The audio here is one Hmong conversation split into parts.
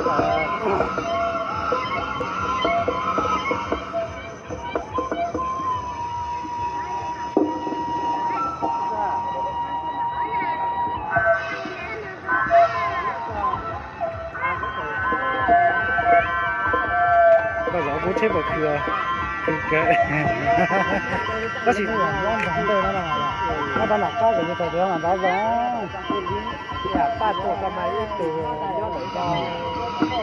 Koj zov kuv tsheb puas khw? Khw kawg. Tab sis nyob nrog ntej no, nyob rau nram qab ces yus tau tus nyob nram nrad zoo. Paj tuaj tau mas ib tug nyob ntawm ko.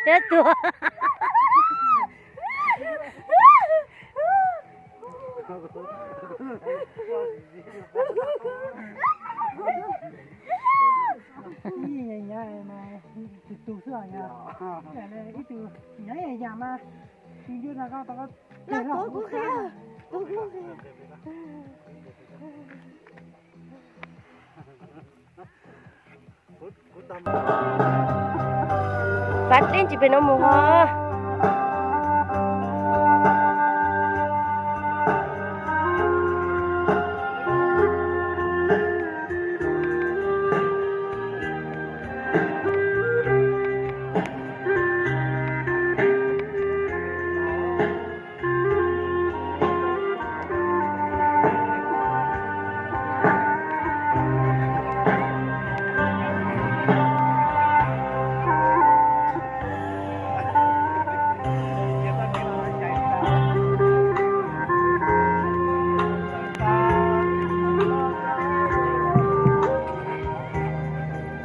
Yog tus. Ib tug nyav yam mas, ib tug nyav yam mas, tsis ncua rau koj tau. Fav dleb ntsis pem no mus ho.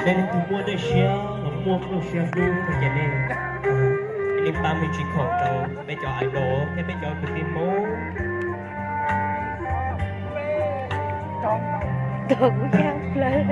Nej leej twg muaj dej siab los muaj nplooj siab hlub no ces nej, nej pab me ntsis khoom rau peb cov idol thiab peb cov kwv tij Hmoob. Tus kuv yeej plawv.